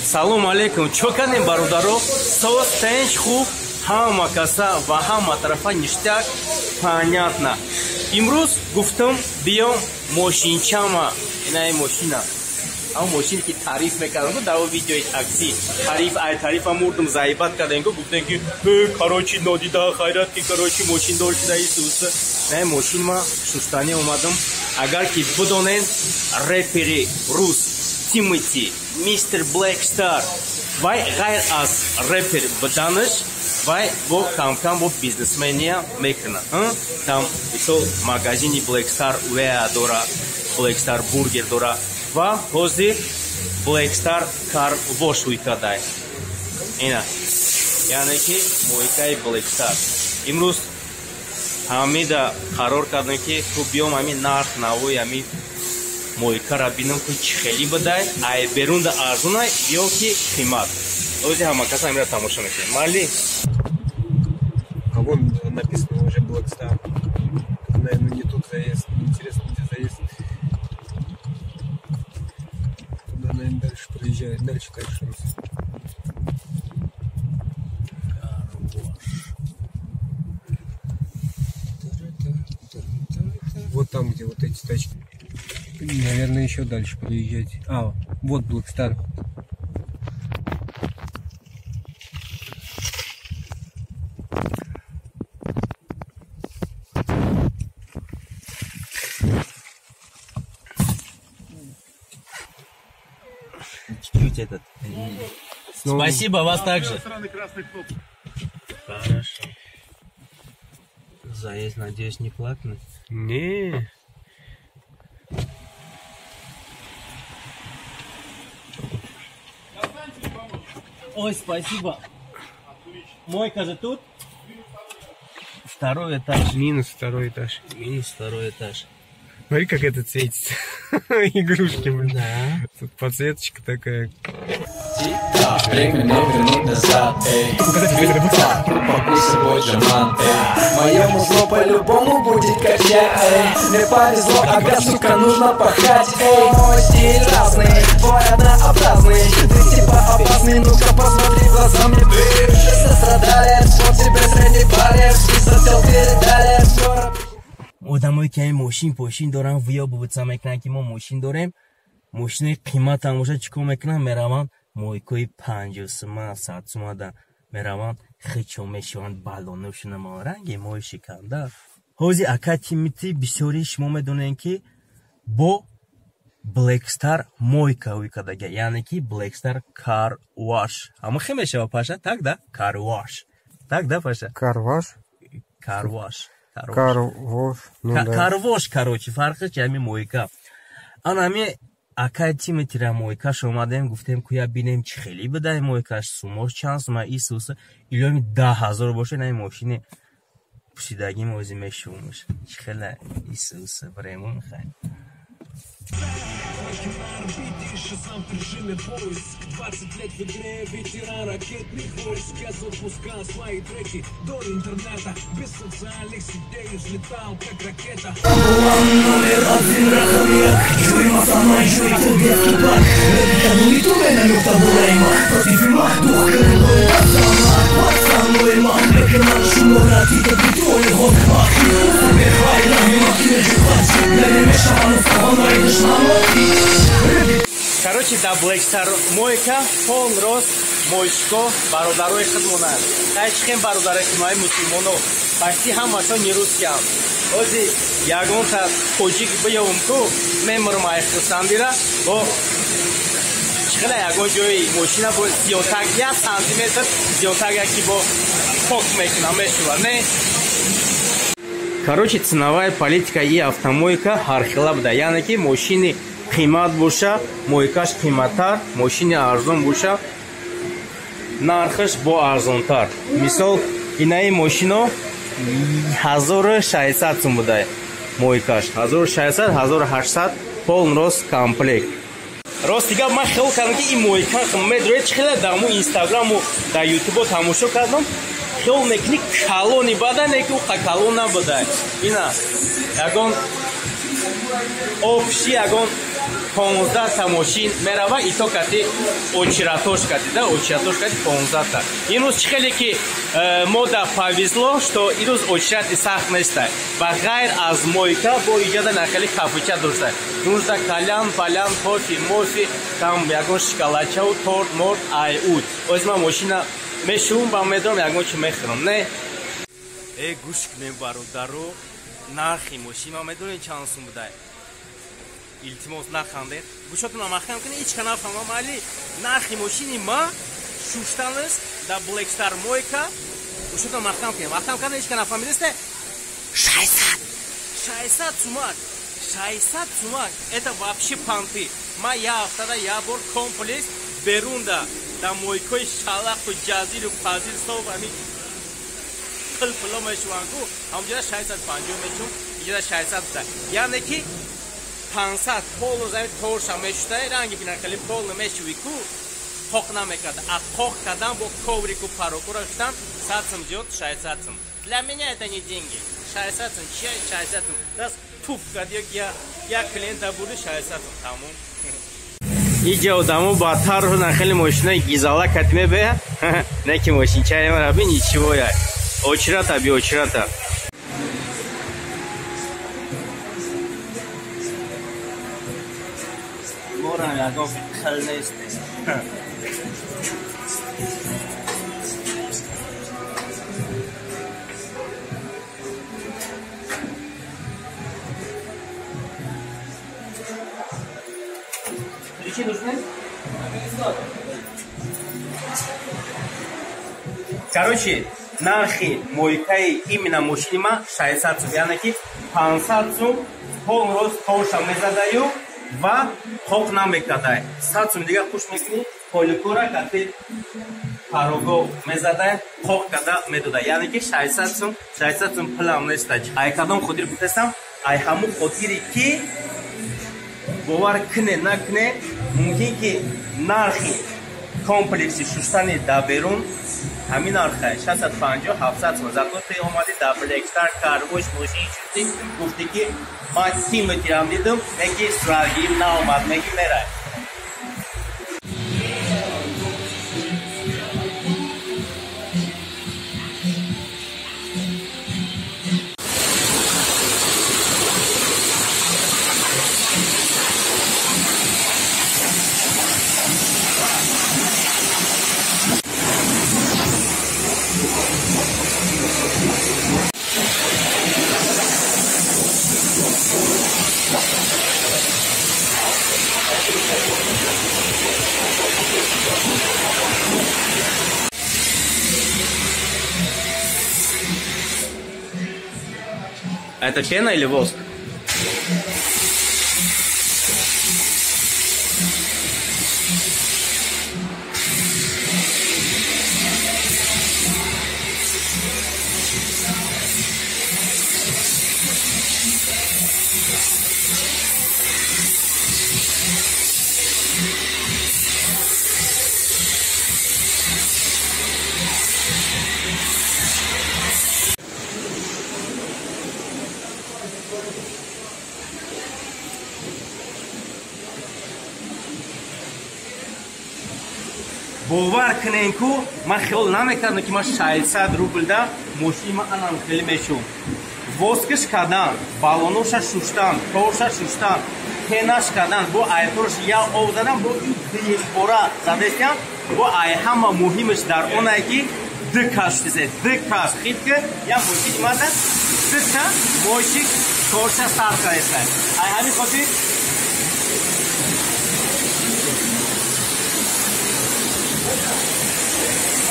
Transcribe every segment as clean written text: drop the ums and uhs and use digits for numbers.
Салом алейкум. Чо кардем, бародаро? Соз, тенч, хуб, ҳама каса ва ҳама тарафа ништяк, понятно. Имрӯз гуфтам биём мошинчама, инаи мошина. Ҳамон мошине ки таъриф мекардам дар видеои такси, таъриф ай таърифа мурдум, заибат кардем, гуфтем ки короче нодида хайрат ки короче мошин дор шуда исус. Не мошинма шустанӣ омадам. Агар ки бидонен репери рус Тимати, мистер Black Star, вай ғайр аз репер буданаш, вай бо кам-кам бо бизнесмения мекунад. Там мисол магазини Black Star Wear дора, Black Star Burger дора ва ҳозир Black Star Car Wash ӯй кадай. Ина, яъне ки мойкаи Black Star. Имрӯз ҳамида қарор кардем ки ту биём ҳамин нарх навои ҳамин мойкара бинам ки чӣ хеле будай, ай берунда арзонай ё ки қимат. Ози ҳама каса ҳамира тамошо мекунем. Майли. А вон написано уже Black Star. Наверное, не тут заезд. Интересно, где заезд. Туда, наверное, дальше проезжает. Дальше, дальше. Вот там, где вот эти тачки. Наверное, еще дальше проезжать. А, вот Black Star. Чуть-чуть этот. Спасибо, вас также. Хорошо. Заезд, надеюсь, не платный? Не. Ой, спасибо. Мойка же тут? Второй этаж. Минус второй этаж. Минус второй этаж. Смотри, как этот светится. Игрушки, блин. Да. Тут подсветочка такая. Время не вернуть назад, эй. Мое музло по-любому будет качать, эй. Мне повезло, ага, сука, нужно пахать, эй. Мой стиль разный, твой однообразный. Ты типа опасный, ну-ка посмотри в глаза мне. Сострадали, вот тебе средний палец. И хотел передали, скоро. Одамое ки ҳамин мошин пошин доранд, виё бубутса мекунанд ки мо мошин дорем. Мошинои қиматам бошад, чӣ кор мекунанд? Мераванд мойкои 50 сума, 100 сумада мераванд, хичо мешаванд, балоношона ранги мои шиканда. Ҳозир ака Тимити бисёри шумо медонед ки бо Black Star мойка ӯй кардага, яъне ки Black Star Car Wash. Ҳамон хел мешава, Паша, так да? Car Wash. Так да, Паша? Car Wash? Car Wash. Car Wash. Car Wash, короче, фарқи чи ҳамин мойка. Ана ҳамин акай Тимитира мойкаш омадем, гуфтем куя бинем чӣ хеле будай мойкаш, сумош чанд сума, исус илёми 10 000 боша, наи мошини пӯшидагим ози мешумаш. Чӣ хеле исус бремон хай. Сам в режиме поиск. 20 лет в игре, ветеран ракетных войск. Я запускал свои треки до интернета. Без социальных сетей взлетал, как ракета. Номер один. Короче, да, Black Star мойка пол рост мойшко бародарои худмонанд. Тай чихем бародарои худмонаи мусулмоно. Почти ҳамашон нерусскиам. Ози ягонта тоҷик биёвум ку мемурм ай хурсандира бо чихела ягон ҷои мошина бо зиёдтак 1 сантиметр зиёдтак яки бо пок мекунам мешува не. Короче, ценовая политика и автомойка ҳархела буда, яъне ки мошини қимат боша, мойкаш қиматтар, мошини арзон боша, нархаш бо арзонтар. Мисол, инаи мошино 1600 сум буда мойкаш, 1600, 1800, полный рост комплект. Рости гап, ман хиёл кардам ки ин мойка медроед чӣ хеле дар мо инстаграму дар ютубо тамошо кардам, хиёл мекунӣ калони бада, не ки уқа калон набуда. Ина ягон общий ягон 15 та мошин мерава, и то кати очиратош кати, да, очиратош кати 15 та. Имрӯз чӣ хеле ки мода повезло, что имрӯз очирати сахт неста. Ба ғайр аз мойка бо иҷода нахели кафеча дошта. Нужда калян, палян, кофе, мофи, там ягон шоколадчаву торт, морт, ай уд. Оз ман мошина мешувам ба медорам ягон чи мехӯрам, не? Э, гӯш кунем бародаро, нархи мошин ман медонем чанд сум будай. Илтимос нахандед. Гӯшотонам маҳкам кунед, ҳеч ка нафаҳмам, али нархи мошини ма шуштанаш дар Black Star мойка. Гӯшотон маҳкам кунед. Маҳкам кардан ҳеч ка нафаҳмидесте? 600. 600 сумак. 600 сумак. Это вообще понты. Ма я ҳафтада як бор комплекс берунда дар мойкои шалақу ҷазиру пазир соб ами пил-пило мешуванд ку, ҳамҷода 650 мешум, иҷода 600 буда. Яъне ки 500 полно зами торша мешутай, ранги бинахели полно мешуви ку, қоқ намекард. А қоқ кардан бо коврику парокура шудан 100 сум зиёд 600 сум. Для меня это не деньги. 600 сум, чи 600 сум. Раз туф кард, як клиента буди 600 сум, тамом. Иҷа одамо бадтар шудан, хеле мошинаи гизала кат мебея. Не ки мошинчаи мара бин, ничего я. Очирата би очирата. Морам ягон хел нест. Ключи нужны? Короче, нархи мойкаи именно мошини ма 600 сум, яъне ки 500 сум пол роз торша мезадаю ва қоқ намекардай. 100 сум дига хуш мекунӣ, поликора кати парого мезадай, қоқ карда медода. Яъне ки 600 сум, 600 сум пулам неста. Ай кадом хотир гуфтестам? Ай ҳамун хотире ки бовар куне накуне, мумкин ки нархи комплекси шуштани дар берун ҳамин нарха 650 700 сум. Зато ты омадӣ дар Black Star карвош мошин шуштӣ, гуфтӣ ки ман тиметирам дидам, неки суратгирим наомад, неки мерай. Это пена или воск? Бовар кунем ку, ман хиёл намекардам ки ман 600 рублда мошини ман анам хеле мешум. Воскаш кардан, балоноша шуштан, торша шуштан, пенаш кардан, бо айторш я об задан, бо бора задестям, бо ай ҳама муҳимаш дар онае ки ду кас шузе, ду кас хит ки я мошини манда дута мошик торша сар кардеста. Ай ҳамин хотир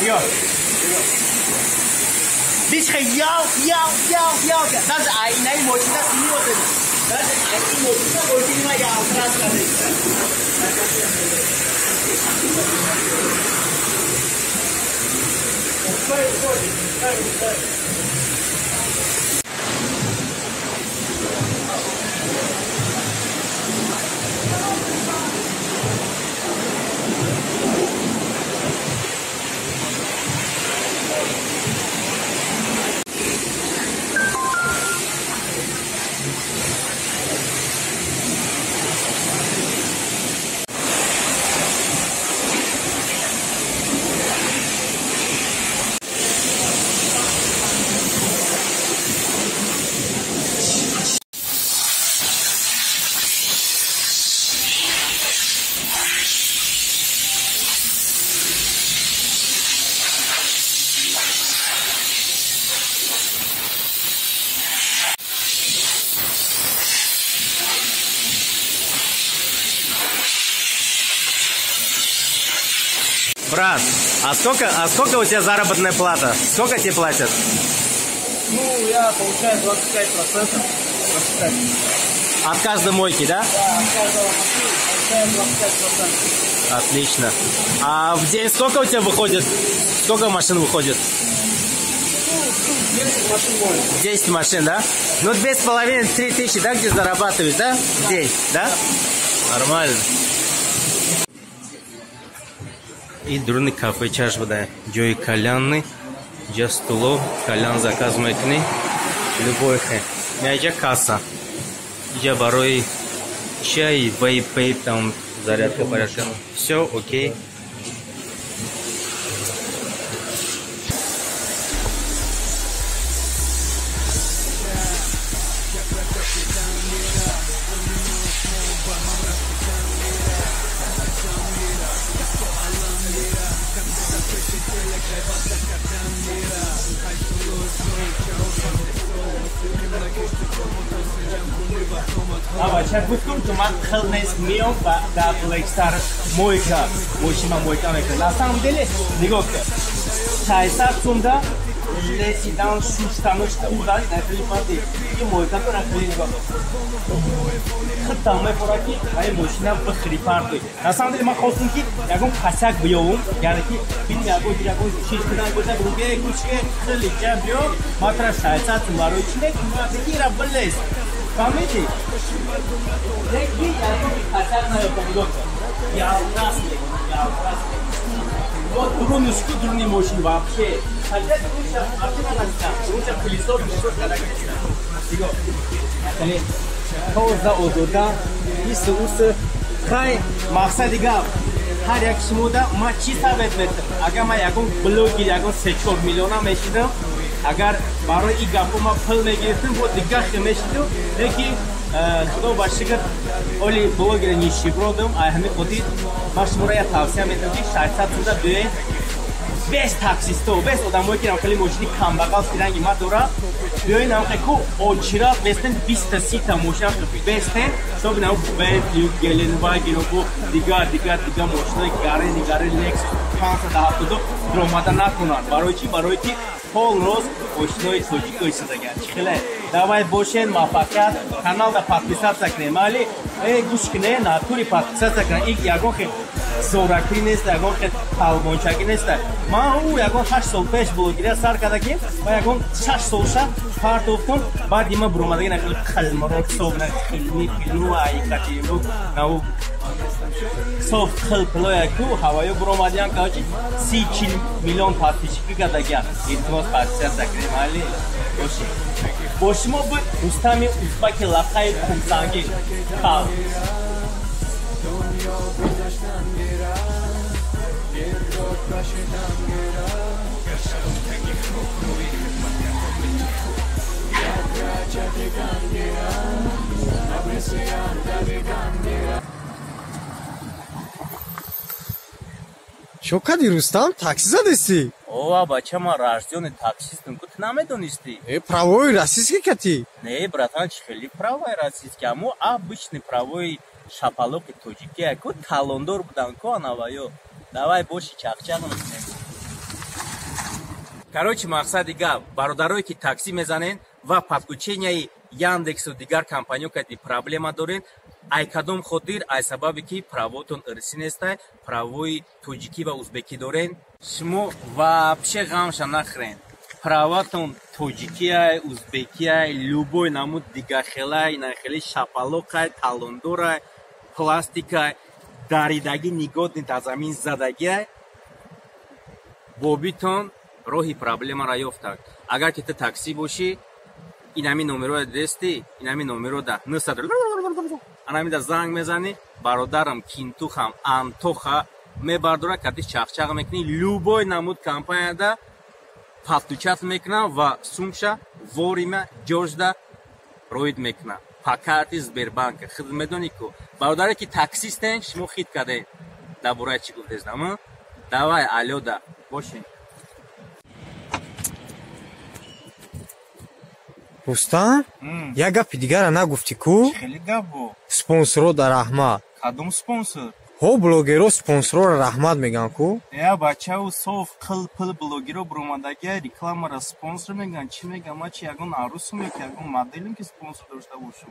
Йо. Бишхе яв, яв, яв, яв. Даже айнаи мошина синиоте. Даже айнаи мошина мошина яв крас кардеста. Брат, а сколько у тебя заработная плата? Сколько тебе платят? Ну, я получаю 25%. 25. От каждой мойки, да? Да, от каждого мойки получаю 25%. Отлично. А в день сколько у тебя выходит? Сколько машин выходит? Ну, 10 машин моют. 10 машин, да? Ну, 2,5-3 тысячи, да, где зарабатываешь, да? В день, да? Нормально. И дурни кафе чаш буда. Ҷои калянни, ҷа стуло, калян заказ мекунӣ. Любой хе. Иҷа касса. Иҷа барои чай, вейп, пейп, там зарядка, порядка. Все, окей. Гуфтум, ки ман хел нест, меом ва дар Black Star мойка, мошина мойка мекунам. На самом деле, нигоҳ кун, 600 сумда лесидан шуштану хурдан нафили и мойка нафили нигоҳ худтам мефора ки ай мошина бихри партои. На самом деле ман хостум ки ягон касак биёвум, яъне ки бинем ягон чиз кунам боша, гуге гӯшке хеле ҷа биё, ман тара 600 сум барои чӣ мекунам? Ира билес. Фаҳмидӣ? Леки ягон касак наёфтам, нигоҳ кун. Ялрас мекунам, ялрас мекунам. Вот дурунушку дуруни мошин вообще. Хотя дурунша вообще нанастам. Дурунша пылесос, пылесос када гирифтам. Нигоҳ. Яъне тоза озода, ису усу. Хай, мақсади гап. Ҳар як шумода ман чӣ совет метам? Агар ман ягон блогер, ягон 3-4 миллиона мешидам, агар барои ин гапҳо ман пул мегирифтам, бо дигар хел мешидам. Лекин худо ба шукр, оли блогери нищебродам, ай ҳамин хотир ман шуморо як тавсия метам, ки 600 сумда биёед без таксисто, без одамое ки хеле мошини камбағал ранги ман дорад, биёед намхе ку очират бестен 20-30 мошина бестен, чтобы нам Бентли, Геленваген, дигар дигар дигар мошинои гарени гарени Lexus 572 дромада накунанд. Барои чӣ? Барои ки пол роз мошинои тоҷико истодагианд. Чӣ хеле? Давай бошен, муваффақият, каналда подписаться кунем. Али, гӯш куне, натури подписаться кунем. Ин ягон хел зоракӣ нест, ягон хел талбончагӣ нест. Ман ӯ ягон 8 сол пеш блогерия сар кардагим ва ягон 6 солша партофтум. Баъд има буромадаги нахел хилмрок соб на хилми филму Екатеринбург нав соф хил пилоя ку ҳаваё буромадиям, короче 30-40 миллион подписчики кардагиам. Илтимос подписаться кунем, али бошед. Бо шумо буд Рустами Узбаки лақаи Қумсангӣ. Хав. Чо кади, Рустам? Такси задести? Ова, бача, ман рождённый таксистам, ку ту намедонисти? Правои российский кати? Не, братан, чӣ хели правои российский, аммо обычный правои шапалоқи тоҷикия, ку талондор будан ку анаваё. Давай боши, чақчақ мекунем. Короче, мақсади гап, бародарое ки такси мезанен ва подключенияи Яндексу дигар компаниё кати проблема дорен, ай кадом хотир, ай сабабе ки правотон ирсӣ нестай, правои тоҷикӣ ва узбекӣ дорен, шумо вообще ғамша нахӯрен. Праватон тоҷикиай, узбекиай, любой намуд дигархелай, нахели шапалоқай, талондорай, пластикай, даридагӣ нигоҳ дар замин задагиай, бобитон роҳи проблемаро ёфтанд. Агар ки ту таксӣ бошӣ, инами номеро дидести, инами номеро да 900 анамида занг мезанӣ, бародарам кинтухам антоха мебардора, кати чақчақ мекунӣ, любой намуд компанияда подключать мекунам ва сумша ворима ҷожда роид мекунам. По карти Сбербанка. Худ медонӣ ку. Бародаре ки таксистен, шумо хит кардем. Дар бораи чӣ гуфтездам? Давай, алё да. Бошем. Рустам, як гапи дигара нагуфтӣ ку? Хеле гап бу. Спонсоро да раҳмат. Кадом спонсор? Ҳо, блогеро спонсорро раҳмат мегӯянд ку. Я, бачау, соф қил пил блогеро буромадагия, рекламара спонсор мегӯянд. Чӣ мегӯям? Ма чи ягон арӯсум ё ки ягон моделем, ки спонсор дошта бошум?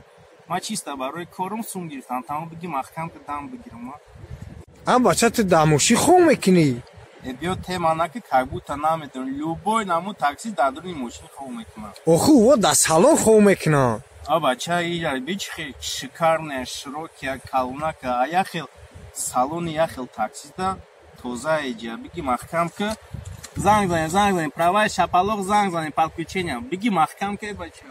Ма чиста барои корум сум гирифтам, тамом. Биги, маҳкам ки дам бигирам. А, бача, ту дар мошин хоб мекунӣ? Э, биё, тема наки, как будто намедонам. Любой намуд такси дар дуруни мошин хоб мекунам. Оху, во дар салон хоб мекунам. А, бача, ира би, чи хел шикарная, широкия, калонака, а як хел салони, як хел таксида тоза эҷа. Биги, маҳкам ки, занг занем, занг занем, правай шапалоқ, занг занем, подключение. Биги, маҳкам ки, бача.